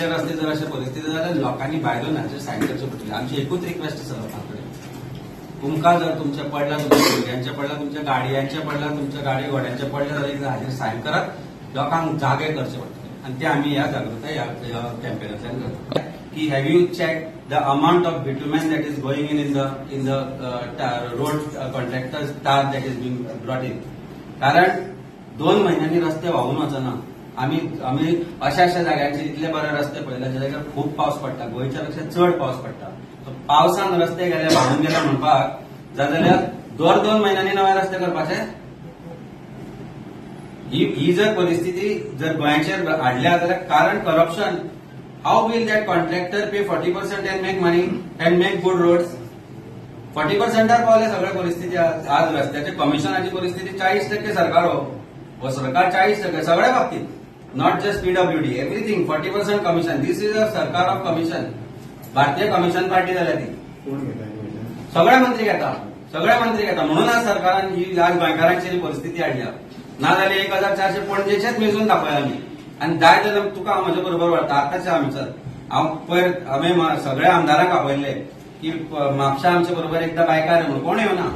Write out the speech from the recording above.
रस्ते जर अशे परिस्थिती जाल्यार लोकांनी भायर येवन हाचेर सायन करचे पडटले. आमची एकूच रिक्वेस्ट आसा लोकां कडेन, तुमकां जर तुमचें पडलां, तुमच्या भुरग्यांचें पडलां, तुमच्या गाडयांचें पडलां, तुमच्या गाडी घोड्यांचें पडलें जाल्यार एकदां हाचेर सायन करात. लोकांक जागे करचे पडटले आनी ते आमी ह्या जागृताय ह्या कॅम्पेनांतल्यान करता की have you check the amount of bitumen that is going in the road contractors tar that is being brought in. कारण 2 म्हयन्यांनी रस्ते व्हांवून वचना. आमी आमी अशा अशा जाग्यांचेर इतले बरे रस्ते पळयले ज्या जाग्यार खूब पावस पडटा, गोंयच्या पेक्षा चड पावस पडटा. सो पावसान रस्ते गेले, व्हांवून गेले म्हणपाक जाय जाल्यार दर 2 म्हयन्यांनी नवे रस्ते करपाचे. ही ही जर परिस्थिती जर गोंयाचेर हाडल्या जाल्यार कारण corruption. How will that contractor pay 40% and make money and make good roads? 40 पर्संटार पावले सगळे परिस्थिती. आज रस्त्याच्या कमिशनाची परिस्थिती 40% सरकार, हो सरकार 40% सगळ्या बाबतीत, not just PWD, everything 40% commission. This is a सरकार ऑफ कमिशन. भारतीय कमिशन पार्टी जाल्या ती. कोण घेता कमिशन? सगळे मंत्री घेता, सगळे मंत्री घेता. म्हणून आज सरकारान ही आज गोंयकारांचेर ही परिस्थिती हाडल्या. ना जाल्यार 1400 पणजेचेच मेजून दाखय आमी आनी जाय जाल्यार तुका हांव म्हजे बरोबर व्हरता. आतांच आमी चल. हांव पयर हांवें सगळ्या आमदारांक आपयल्ले की म्हापशा आमचे बरोबर एकदां बायकार म्हणून, कोण येवना.